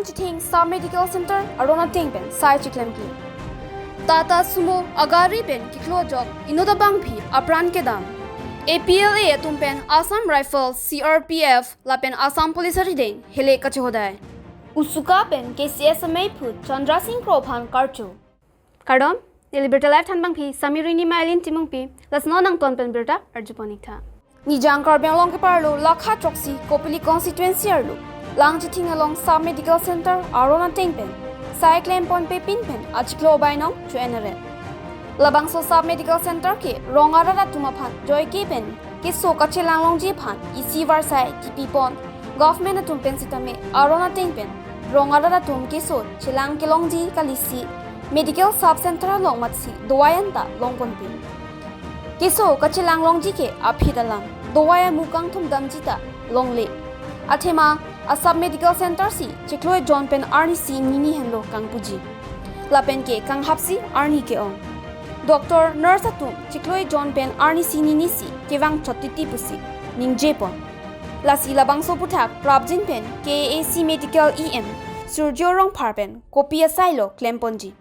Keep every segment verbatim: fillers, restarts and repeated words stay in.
Chithing Sub Medical Center aron ateng pen sai chiklemkle. Tata Sumo agari pen kiklo ajok inut abangphi apran kedam. A P L A atum pen Assam Rifles, C R P F lapen Assam Police arideng hele kachehodai. Usuka pen K C S amei phut Chandra Singh Kro aphan karcho. Kardom, neli birta live thanbangpi Samirini Mailin Timungpi, lasi non nangton pen birta arjupon-iktha. Nijang Karbi Anglong keparlo lakha throksi Kopili constituency arlo Langchithing along Sub Medical Center aron ateng pen sai klemponpe pin pen achiklo bainong chu eneret. Labangso Sub Medical Center ke rong arat atum aphan joike pen keso kachelang longji aphan isi varsai kipipon government atum pen sitame aron ateng pen rong arat atum keso chelang kelongji kalisi medical sub center along matsi dawai anta longponpe. Keso kachelang longji ke aphit alam, dawai amu kangthum damji ta longle. Athema a Sub Medical Center si chiklo ejon pen arnisi nini henlo kangpuji. Lapen ke kanghapsi arni ke-ong. Doctor, nurse atum chiklo ejon pen arnisi nini si kevang chot titi pusi ningjepon. Lasi labangso aphuthak prapjin pen K A A C Medical E M Surjya Rongphar pen kopi asailo klemponji.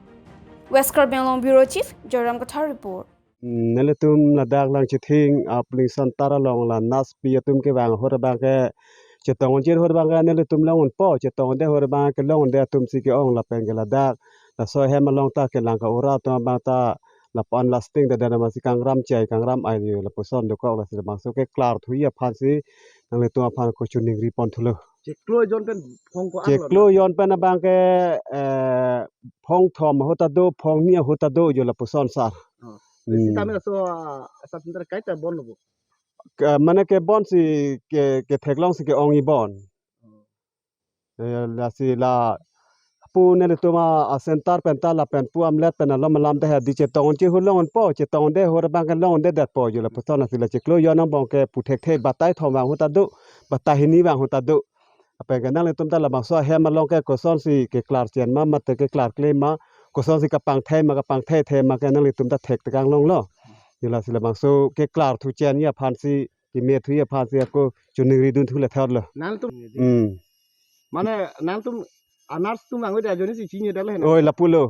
West Karbi Anglong Bureau Chief, Joyram Kathar report. Hmm, nelitum ladak Langchithing a polling center along la nurse pi atum kevang ahut abangke chetong unjir ahut abangke nelitum long unpo, chetong unde ahut abangke long unde atum si ke-ong lapen ke ladak laso ahem along ta kelang ka-ura atum abang ta lapu-an lasting ta dana masi kangram chai kangram ai lapuson dokok, lasi labangso keklar thuji aphan si nanglitum aphan ko choningri pon thulo. Chiklo ejon pen phong ko-an lo. Chiklo ejon pen abangke, eh, phong thom ahut ta do, phong ni ahut ta do jo lapuson sar. Oh. Hmm. Sitame laso, ah, sub center kaita bon lo bo. Ke, mane ke bon si ke, ketheklong si ke-ong-i bon. Oh. Eh, lasi lapu nelitum a, a center pen ta lapen pu amlet pen alom alam ta hedi chetong unji ahut long unpo, chetong unde ahut abangke long undedetpo jo lapuson, lasi la chiklo ejon angbong ke pu thekthe batai thom vang ahut ta do, batai hini vang ahut ta do. Lapen ke nanglitum ta labangso ahem along ke kosonsi keklar chen ma, mate keklar kle ma, kosonsi kapangthei ma, kapangtheithe ma ke nanglitum ta thektekang longlo. Jo lasi labangso keklar thu chenji aphan si, keme thuji aphan si ako choningri dun thu le thor lo. Nangtum. Hmm. Mane nangtum a nurse atum vangve ajoine si chinine detlo hena. Oi, lapulo.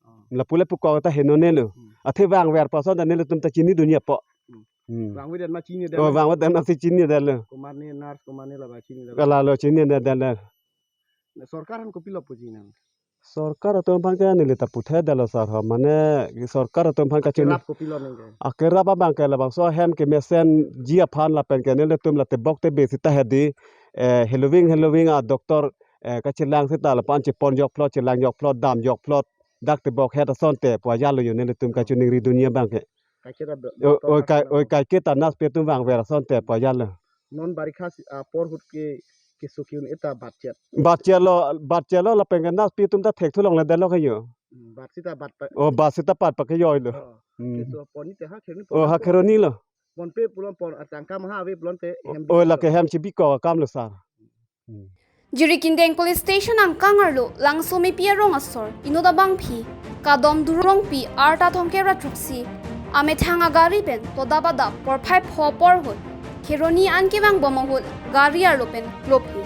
Oh. Lapu le pukok ta henone lo. Hmm. Athe vangver ason ta nelitum ta chinidunji apot. Hmm. Hmm. Vangvedet ma chinine detlo. Oh, vangvedet ma si chinine detlo. Komatne nurse, komatne laba chinine detlo. Kalalo chinine detlo. Na sorkar aphan kopilo puji nang. Sorkar atum aphan ke neli ta puthedetlo sar ho, mane sorkar atum aphan kachini. Akerap kopilo nang ke. Akerap abangke labangso ahem kemesenji aphan lapen ke nelitum la tebok tebe sita hedi, eh, heloving heloving a doctor, eh, kachelang sita lapu-an chepon jokphlot, chelang jokphlot, dam jokphlot, dak tebok het asonte pu ajatlo jo nelitum kachoningri dunji abangke. Kaike ta do-, o, doctor oi, kai, khan oi, kaike ta nurse pi atum vangver asonte pu ajatlo. Non barikha si, ah, apor ahut ke, keso ke-un eta batchet. Batchetlo, batchetlo lapen ke nurse pi atum ta thekthulongledetlo ke jo. Hmm, bat sita bat pa- O, bat sita pat pa ke joilo. Oh, hmm. Keso pon ni te ha Kheroni. O, pon ha Kheroni lo. Ponpe pulote pon atangka maha ave pulote hem. O, lake hem chebikok akam lo sar. Hmm. Jirikindeng Police Station angkang arlo Langsomepi arong asor inut abangpi Kadom Durongpi arta thomkep ra throksi amethang agari pen todap adap porphai pho apor ahut Kheroni an kevangbom ahut gari arlo pen klophe.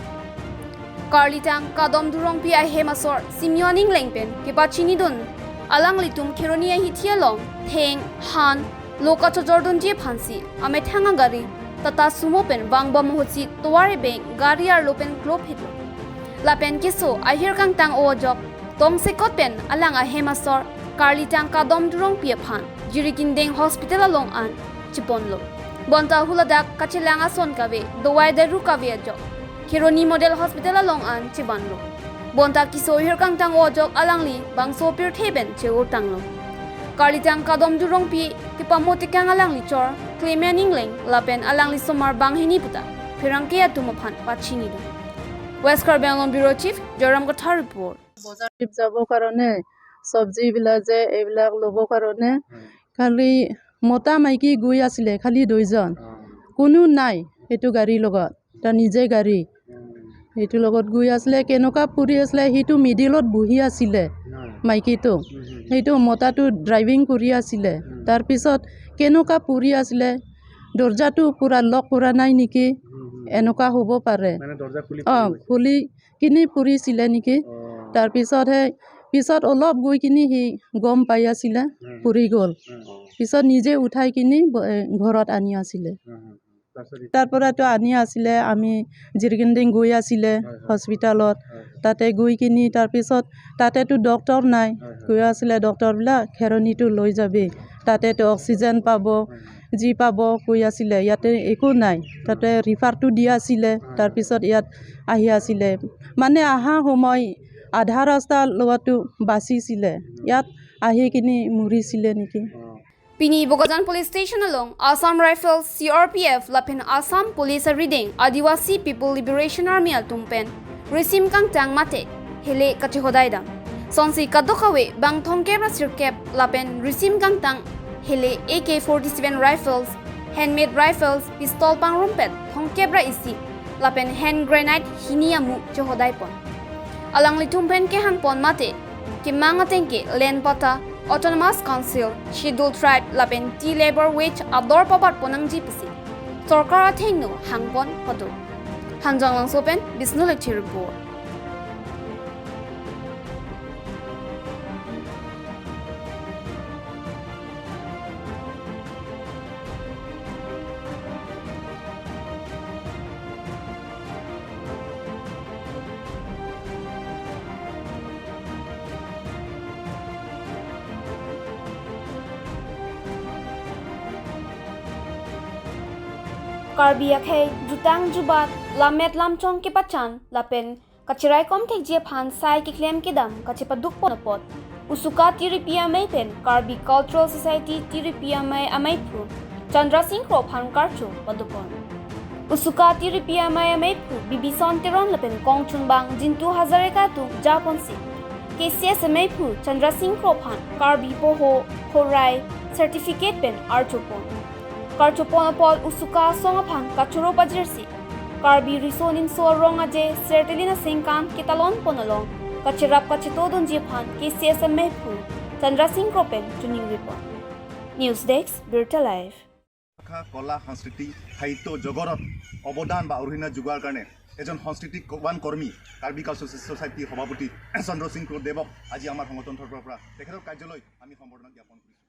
Karlitang Kadom Durongpi ahem asor Simeon Ingleng pen kepachinidun alanglitum Kheroni ahithi along theng, han, lo kachojordunji aphansi amethang agari Tata Sumo pen vangbom ahutsi tovar ebeng gari arlo pen klophelo. Lapen keso ahir kangtang-o ajok tongsekot pen alang ahem asor Karlitang Kadom Durongpi aphan Jirikindeng Hospital along an cheponlo. Bonta huladak kachelang ason kave, dawai daru kave ajok Kheroni Model Hospital along an chevanlo. Bonta keso ahir kangtang-o ajok alangli bangso pirthe pen che-otanglo. Karlitang Kadom Durongpi kepamo tekang alangli chor Clement Ingleng lapen alangli somar banghini puta pherangke atum aphan pachinidun. West Karbi Anglong Bureau Chief, Joyram Kathar report. বজাৰত যাব কাৰণে, চব্জি বিলাক যে এইবিলাক ল'ব কাৰণে, খালি মতা মাইকী গৈ আছিলে, খালি দুইজন। কোনো নাই সেইটো গাড়ীৰ লগত, তাৰ নিজে গাড়ী। সেইটো লগত গৈ আছিলে, কেনেকুৱা ফুৰি আছিলে, সেইটো মিডিলত বহি আছিলে মাইকীটো। সেইটো মতাটো ড্ৰাইভিং কৰি আছিলে। তাৰপিছত কেনেকুৱা ফুৰি আছিলে, দৰ্জাটো পূৰা লক কৰা নাই নেকি, এনেকুৱা হ'ব পাৰে। মানে দৰ্জা খুলি অ, খুলি কিনি ফুৰিছিলে নেকি? অ। তাৰপিছত সেই পিছত অলপ গৈ কিনি সি গম পাই আছিলে, উম। পৰি গ'ল। উম। পিছত নিজে উঠাই কিনি ব-, এ, ঘৰত আনি আছিলে। উম, উম, উম। তাৰপিছত তাৰ পৰাতো আনি আছিলে, আমি জিৰগিন্দিং গৈ আছিলে হয়, হয়। হস্পিটেলত। হয়, হয়। তাতে গৈ কিনি তাৰপিছত তাতেতো ডক্টৰ নাই। হয়, হয়। কৈ আছিলে ডক্টৰবিলাক খেৰণিটো লৈ যাবি, তাতেতো অক্সিজেন পাব, হয়, হয়। যি পাব কৈ আছিলে, ইয়াতে একো নাই। তাতে ৰিফাৰটো দি আছিলে, হয়, হয়। তাৰপিছত ইয়াত আহি আছিলে। মানে অহা সময় আধা ৰাস্তা লোৱাটো বাচিছিলে, ইয়াত আহি কিনি মৰিছিলে নেকি। অ। Pini Bokajan Police Station along Assam Rifles, C R P F lapen Assam Police arideng Adivasi People Liberation Army atum pen risim kangtang mate hele kachehodai dam. Sonsi kadokave bang thomkep ra sirkep lapen risim kangtang hele A K forty-seven rifles, handmade rifles, pistol pangrumpet thomkep ra isi lapen hand grenade hini amu chehodai pon. Alanglitum pen kehang pon mate kemang ateng ke land patta, Autonomous Council, Scheduled Tribe lapen T labour wage ador pabat pon nangji pusi sorkar athengno hang pon pado. Hanjanglangso pen Bisnu Lekhi report. Karbi akhei jutang jubat, lammet lamchong kepachan lapen kacheraikom thekji aphan sai keklem kedam kachepaduk pon apot Usuka Tiripi Amei pen Karbi Cultural Society Tiripi Amei ameiphu Chandra Singh Kro aphan karcho pado pon. Usuka Tiripi Amei ameiphu Bibison Teron lapen kongchunbang Jintu Hazarika atum japonsi K C S ameiphu Chandra Singh Kro aphan Karbi Poho Horai certificate pen archo pon. Karcho pon apot Usuka asong aphan kachoro pajirsi Karbi Riso Nimso Arong Aje Sertelin Asengkan ketalon pon along kacherap kacheto dunji aphan K C S ameiphu Chandra Singh Kro pen choningri pon. News Desk, Birta Live. ভাষা, কলা, সংস্কৃতি, সাহিত্য জগতত অৱদান বা অৰিহণা যোগোৱাৰ কাৰণে এজন সংস্কৃতিৱান কৰ্মী, কাৰ্বি কালচাৰেল ছ'চাইটিৰ সভাপতি চন্দ্ৰ সিং দেৱক আজি আমাৰ সংগঠনৰ তৰফৰ পৰা তেখেতৰ কাৰ্যালয়ত আমি সম্বৰ্ধনা জ্ঞাপন কৰিছোঁ।